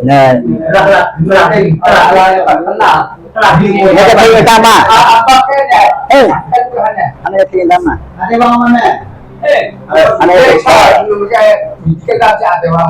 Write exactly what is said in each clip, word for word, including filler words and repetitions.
Nah. Nah, kita tinggal sama. Eh. Ane tinggal sama. Ane tinggal.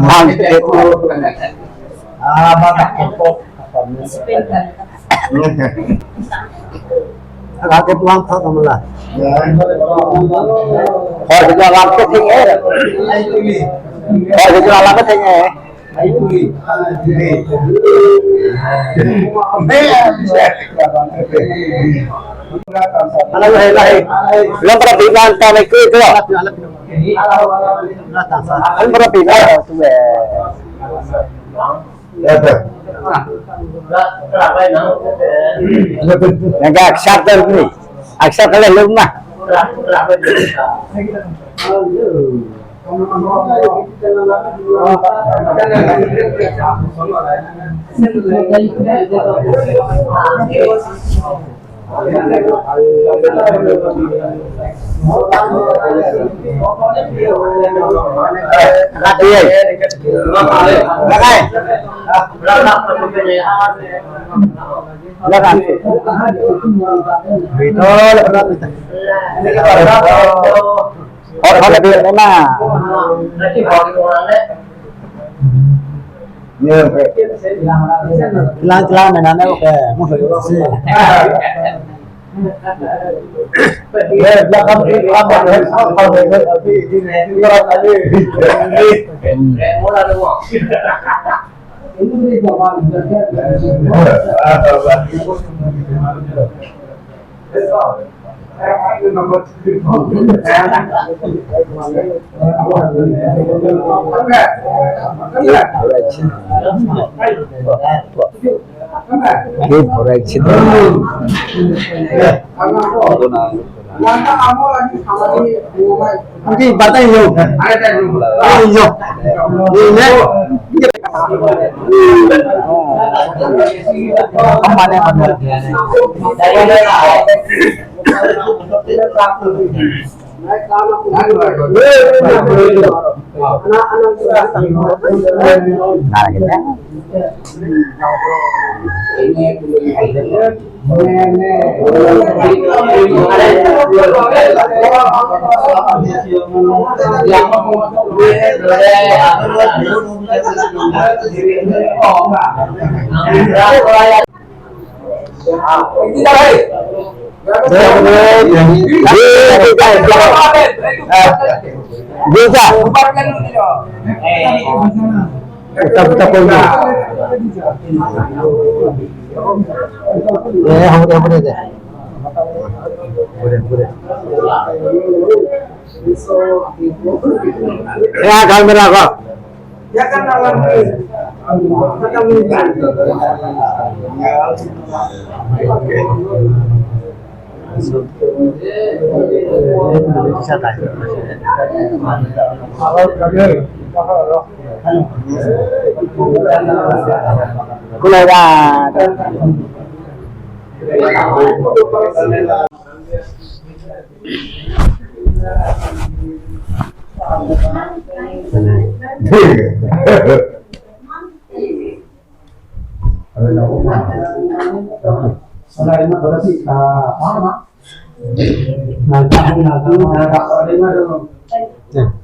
Bang, Lake pulang thok kamu lah. Hor ketua lam ke thing eh. Hor ketua lam ke thing eh. Mana lu hai hai. Belum pernah bilang tahu itu itu. Belum pernah bilang itu eh. Ya, ya. Nang aksar ter ni. Aksar kali lima. Lang lang mana na oke. Musuh juga sih. Give for accident. Oke, batai yo. Ayo yo. Ini. Kemana mana? Nah, gitu. Bisa. Kita, kita pun. Ya, ya, boleh, boleh deh. Boleh, boleh. Ya, kamera kok.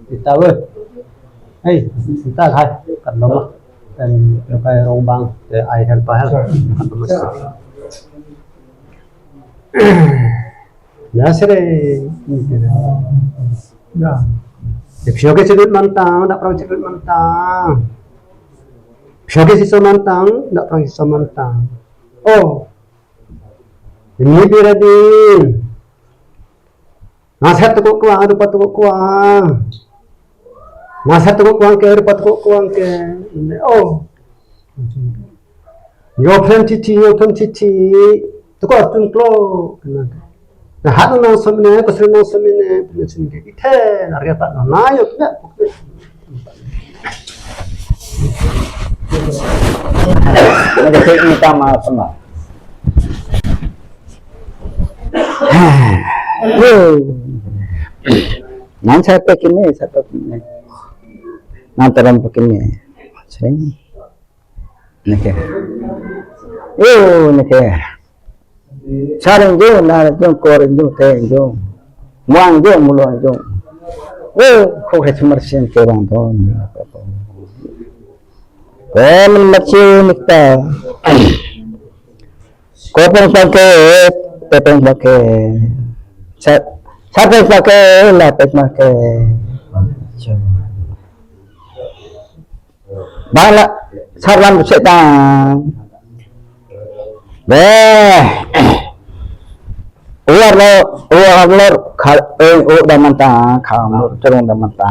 Kita weh. Hei, kita hai. Kan lama. Dan pakai rong bang, ya, ai kan pahal. Ya, sere. Ya. Ya, pio ke chedut mantang, dak prang chedut mantang. Pio ke siso mantang, dak prang siso mantang. Oh. Ini biradin. Naset tukuk kuang, rupa tukuk kuang. Naset tukuk kuang ke, rupa tukuk kuang ke. Oh. Yo phen titi, yo phen titi. Tukuk atum klo. Nah, hanu nang somine, kusri nang somine, pun sini ke. Ithe, nari apa na, na yo kena. Nang ke ini tama sama. Yo. Nang sar pakimi, sar pakimi. Nang taram pakimi. Sering. Neke. Yo, neke. Sar ingjong, nar ingjong, kor ingjong, te ingjong. Muang ingjong, mulo ingjong. Yo, kok hai sumar sien ke bang ton. Ko men machi nikta. Ko peng pangke, te peng pangke. Sar, sar peng pangke, la peng pangke. Bang la, sar lam setang. Deh. Uar lo, uar lo, khal, eh, u damanta, kham lo, terung damanta.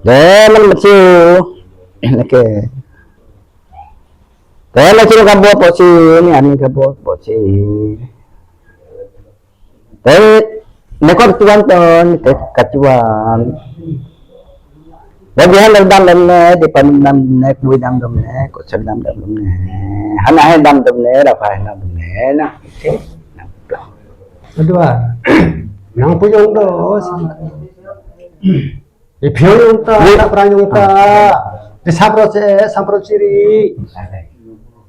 Deh, men machi. Neke. Te la chiro kabo posi, ni ani kabo posi. Te nekor tuan ton, te kachuan. Te bihan dam dam ne, di pan dam ne, bui dam dam ne, kosel dam dam ne. Hana hai dam dam ne, rapai dam dam ne, na. Aduh, ah. Nang puyong do. Iphiong yong ta, ta prang yong ta. Te sapro che, sapro chiri.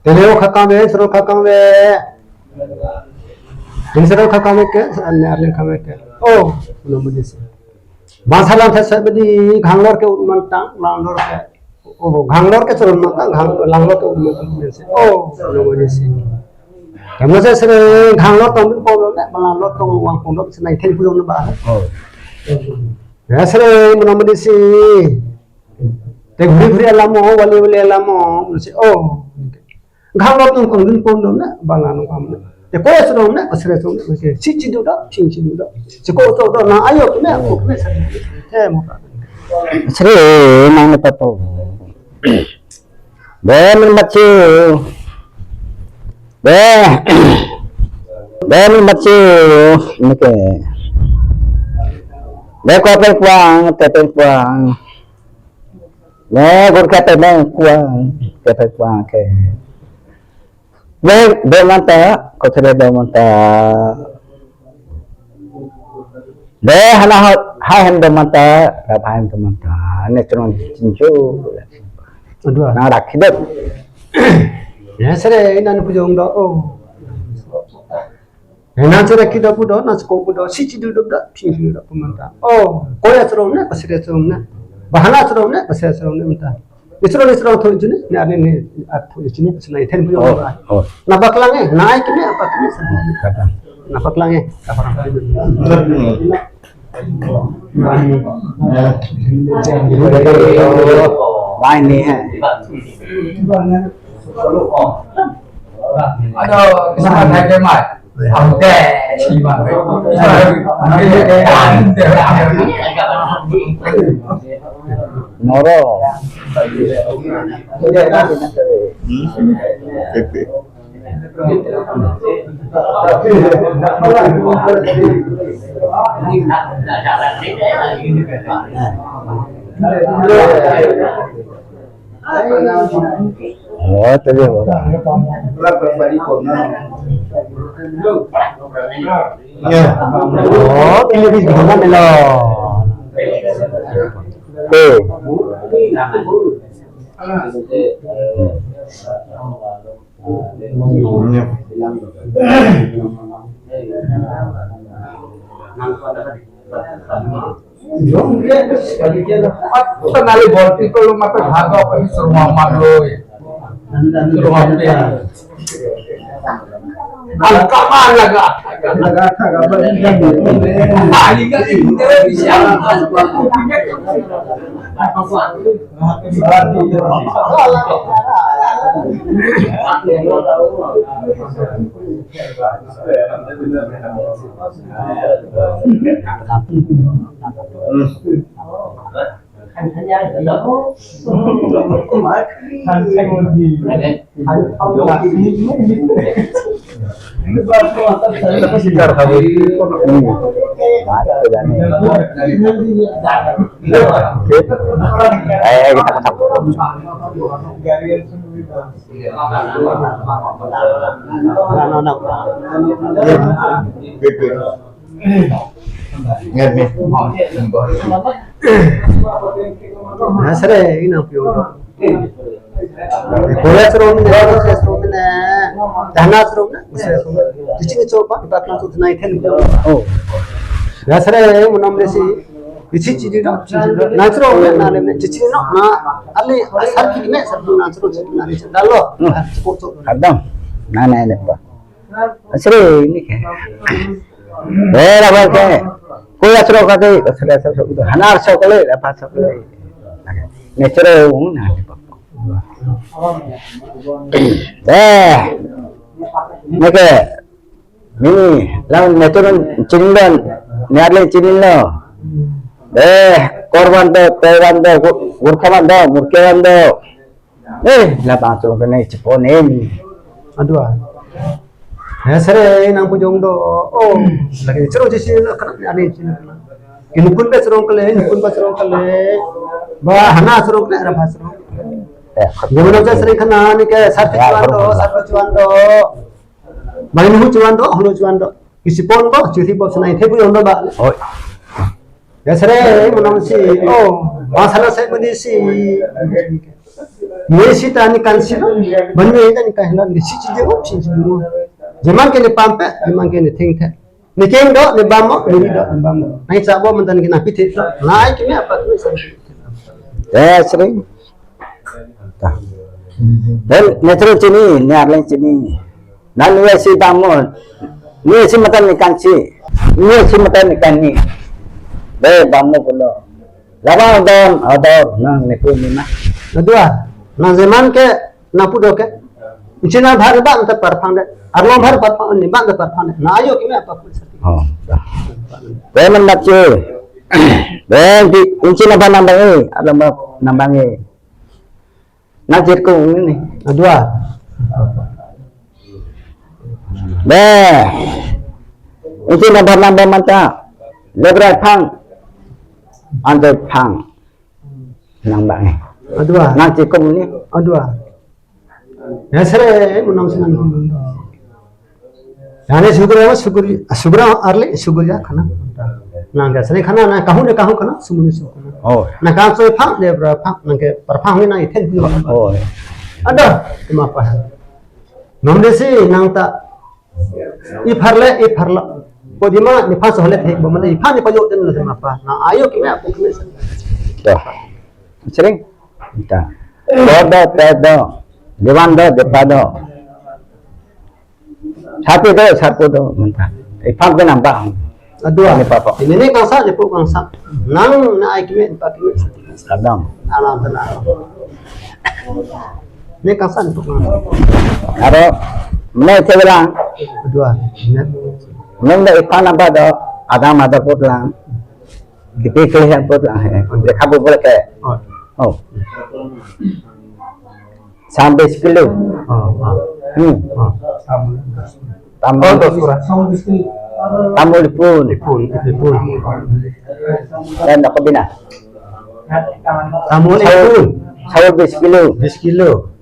Te leo khakam ve, sro khakam ve. Te sro khakam ve ke, ane arle khakam ve ke. Oh, no mudi si. Bangsalam thesa bedi, ghanglor ke un mantang, langlor ke. Oh, ghanglor ke choro mantang, gang, langlor ke un mantang. Oh, no mudi si. Kamu saya sering ghanglor tong pon lo, langlor tong vang pon lo, senai thai puyong ba. Oh. Ya, sere, mena medi si. Te ghuri ghuri alamo, wali wali alamo, mena si, oh. Ghanglor tong kong dun pon dun na, bang anu kam na. Te ko sere na, ko sere sere na, si chidu do, ching chidu do. Si ko to do na, ayo na, ko na sa. Te mo ka. Sere, nang ne pato. Be min machi. Be. Be min machi. Neke. Be ko peng kuang, te peng kuang. Be gur ke peng kuang, ke peng kuang ke. Be, be manta, ko thre be manta. Be hana ha, ha hem do manta, rap ha hem do manta. Ne chunong chincho. Aduh. Na rakhi dot. Ya, sere, inan pujong do. Oh. Inan sere kido pudo, na sko pudo, si chidu do da, phi chidu do pemanta. Oh, koya churong na, pasire churong na. Bahana churong na, pasire churong na manta. Isro, isro, tho ichini, ne, ne, ne, a, tho ichini, sina ithen puyo. Oh, oh. Na baklang eh, na ai kini, apa kini, sa. Kata. Na baklang eh, apa. Bai ni hai. Aduh, kisah naik ke mai. Noro. Oh, tadi apa? Oh, pilih di mana melo? Eh. Tenali borti ko lo mata bhago ko isur mama lo. Isur mama. Ang kaman laga. Laga, laga, laga. Ali ka di mundere bisa. Eh, kita ketemu. Nah, sere, ina pio. Koya serum ne, koya serum ne, dana serum ne, koya serum ne. Di sini coba, kita langsung naik ten. Oh. Ya, sere, menam desi. Isi chidi no, chidi no. Nansro ne, na ne, chidi no, na, ali, asar ki ne, sar tu nansro, chidi na, chidi dalo. Hmm. Cepot tu. Kadang, na, na, ne, pa. Asri, ini ke. Eh, apa ke? Koya sro kate, sro, sro, sro, itu. Hanar sro kali, apa sro kali. Ne sro, na, ne, pa. Eh, ne ke. Mini, lang netur chinilo, ne arleng chinilo. Eh, korban do, korban do, gur-, gurkhaman do, murkeman do. Eh, labang tu kena chepon em. Aduh, ah. Ya, sere nang pujong do. Oh, lagi seru sih sih, kena ne arleng chinilo. Inukun pe serong kele, inukun pe serong kele. Ba, hana serong kele, arah ba serong. Eh, gimana aja sering kena ni ke, satu ya, cuan do, baru satu cuan do. Bang ini chuan do, holo chuan do. Kisipon bo, chiri bo, senai thebu yondo ba. Oi. Ya sere, menam si, oh, masalah saya meni si. Ni si ta ni kan si, ban ni ta ni kan hilan, ni si chidi, oh, si chidi. Jeman ke ni pampe, jeman ke ni thengthe. Ni keng do, ni bam mo, ni do, ni bam mo. Nai sa bo, mentan ke na pithe do. Nai ke ni apa tu sa. Ya sering. Ta. Dan netur chini, ne arleng chini. Dan ni si bam mo. Ni si matan ni kan si. Ni si matan ni kan ni. Be bam mo pulo. Labang don, ador, nang nepu ni na. Aduh, ah. Nang jeman ke, nang pu do ke. Inchi na bhar ba, nta parphang de. Arlo bhar parphang, ni ba, nta parphang de. Na ayo ke me apa pu sa. Oh. Be man bat che. Be di, inchi na bhar nang bang e, arlo bhar nang bang e. Nang chirkung ini. Aduh, ah. Be. Inchi na bhar nang bang manta. Lebra phang. Ante phang. Nang bang e. Aduh, ah. Nang chirkung ini. Aduh, ah. Ya sere, menam senang. Nane sugra, sugra, sugra arle, sugra kana. Nang ga sene kana, na kahun, kahun kana, sumuni su kana. Oh. Na kan soi phang, lebra phang, nang ke parphang ni na ithen pu. Oh. Ada, cuma apa? Nom desi, nang ta, ipharle, ipharlo. Kodima, ni phang sohole thek, bo mane, iphan ni payo den na cuma apa? Na ayo kime, apa kime? Dah. Sering? Ita. Bo do, te do. Dewan do, depa do. Satu do, satu do, menta. Iphan ke nampak. Aduh, ah. Ini papa. Ini ni kangsa, ni pu kangsa. Nang na ai kime, pa kime. Kadang. Alam tenang. Ni kangsa, ni pu kangsa. Aro, mene te bilang. Aduh, ah. Ini. Nang da iphan nampak do, ada mada put lang. Kipi kele yang put lang, eh. Lekha bu boleh ke. Oh. Oh. Sampai sepuluh. Oh, oh. Hmm. Oh. Tambul. Oh, dos kurang. Tambul pun. Pun, pun. Dan apa bina? Tambul pun. Saur bis kilo. Bis kilo.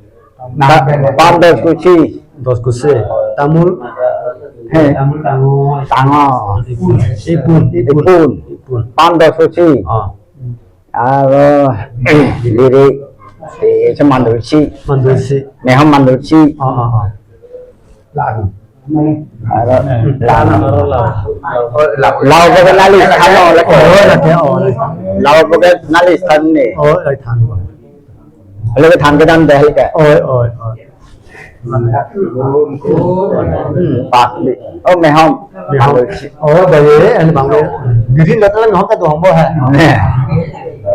Nah, pan dos kusi. Dos kusi. Tambul. He. Tambul tango. Tango. Ipun. Ipun. Ipun. Ipun. Pan dos kusi. Oh. Aro, liri, eh, se mandul si. Mandul si. Meham mandul si. Oh, oh, oh. Lalu. Aro, lalu. Lalu. Lalu pakai nali, than lo, lagi. Oh, lagi, oh, lagi. Lalu pakai nali, than ni. Oh, lagi than. Lalu than ke dan deh ke. Oh, oh, oh. Hmm, pak di. Oh, meham. Meham. Oh, baik, ini bang. Giri datang meham ta dohong bo hai. Nih.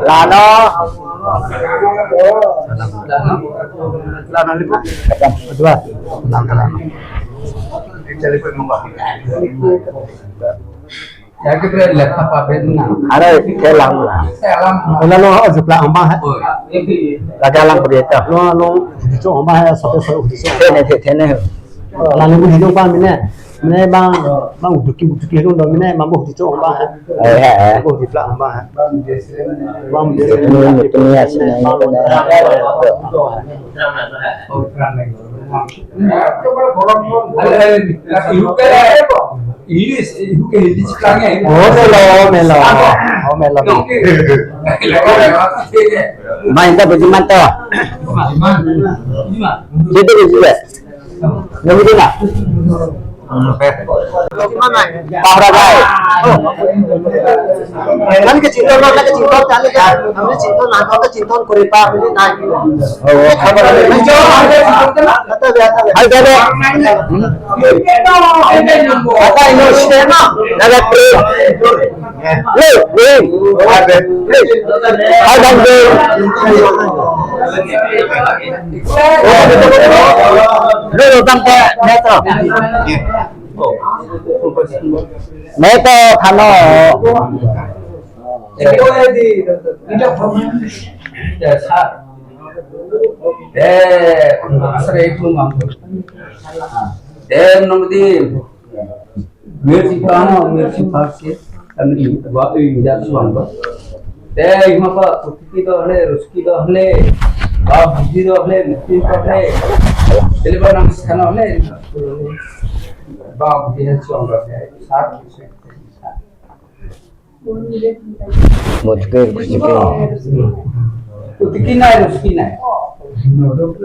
Lano. Lano lipu. Dua. Lano, lano. Cari pun mungkin. Ya, kita laptop apa ini, nah? Ada, saya lang. Saya lang. Ulah lo, oh, jupla ambang, ha? Oh, iya. Lagi lang begitu. Lo, lo, hudicho ambang, ha, sampai saya hudicho. Thene, thene, thene. Lalu hudicho pa mine. Mine bang, bang duki, duki lo mine, bang hudicho ambang, ha? Oh, iya, iya. Bang hudipla ambang, ha? Bang hudicho. Ini, ini, ini, ini, ini. English, ihu ke Hindi chiklang ya. Oh, melo, melo. Oh, melo. Main ta bujiman to. Jadi, jadi. Nunggu dulu, nah. Bahra gai. Kan kachinghon, kan kachinghon, kan kachinghon, kan kachinghon, kuri pa, ini nai. Oh, khabar. Kata dia, kata dia. Hai, kata dia. Kata ini, kata dia. Lo, lo. Hai, bang, lo. Lo, lo, bang, ke, metro. Metro, kano. Eh, asal itu mampu. Eh, nomor di. Mirchi pano, mirchi pake, kami ba inja suang ba. Te ima ba kutiki do le, ruski do le, ba budi do le, mutin do le. Tele ba nang sana le. Ba budi han suang ba le. Sat, sat, sat. Mujke, mujke. Kutiki nai, ruski nai.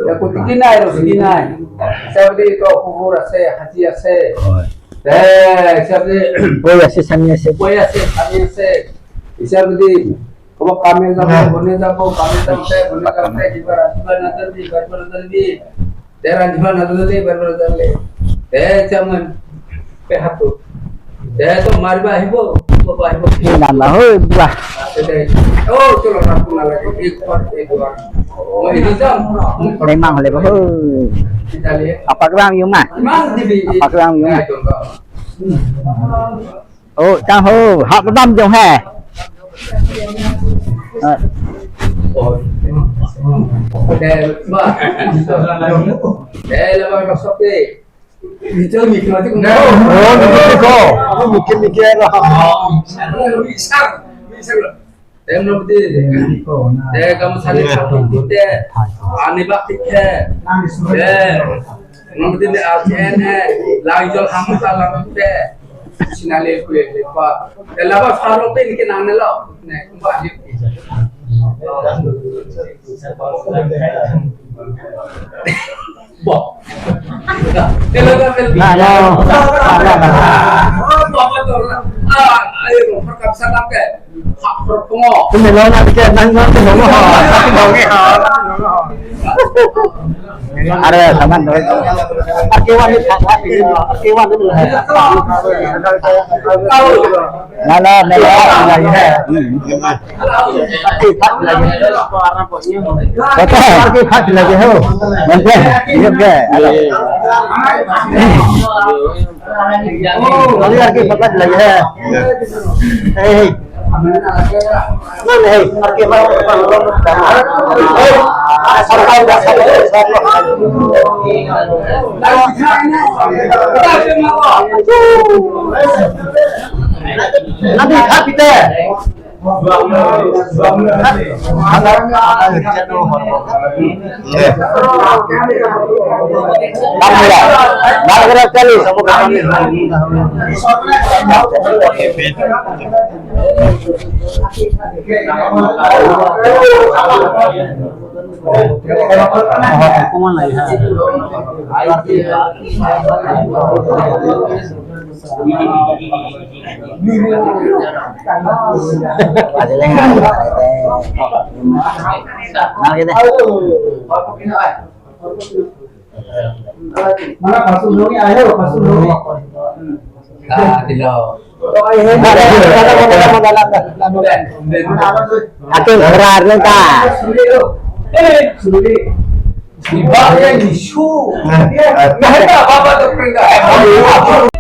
Ya, kutiki nai, ruski nai. Sabdi ko kubur ase, haji ase. Oi. Eh, sabdi. Oi, ase, sami ase. Oi, ase, sami ase. Sabdi. Kobo kame jabo, bone jabo, kame jabo, bone jabo, di bar, di bar nadan di, bar, bar nadan di. Te ranjiba nadole, barbar dale. Te chaman pe hatu. Te to mariba ahibo, boba ahibo. Nana hoi, bah. Te, oh, cholo, rapu nalagi, ek bar, ek bar. Oh, ini jam. Memang le, bah, hoi. Kita lihat. Apa kurang yuma? Mang di, di. Apa kurang yuma? Nah, contoh. Oh, chang ho, hap dam jong he. Ah. Eh, ba. Eh, lama masuk deh. Itu mikir lagi. Oh, mikir ko. Mikir, mikir lah. Misal, misal. Tem no peti. Te kam sani satu te. Ani bak tik he. Te. No peti ne R C N he. Lai jol ham ka lam te. Sinale kue lepa. Te laba saro pe ni ke nang ne lo. Ne kumba ni. Bo. Nah, no. Nah, nah, nah. Ayo, perkap sanap ke. Hak perpengo. Ini lo na ke nang nang ke nong. Nong ha. Are saman do. Arkewan ni, arkewan ni. Nalo, nalo, nalo. Arke phat lagi. Kota arke phat lagi ho. Mante, iya ke. Kali arke phat lagi he. Hei, hei. Mana hei? Arke phat. Hei. Sarkar dah, sarkar. Nanti hati deh. Mana pasuk dong ya, ayo pasuk dong. Ah, tidak. Akin kerar ni ta. Iba yang isu. Nah, apa-apa tuh perintah.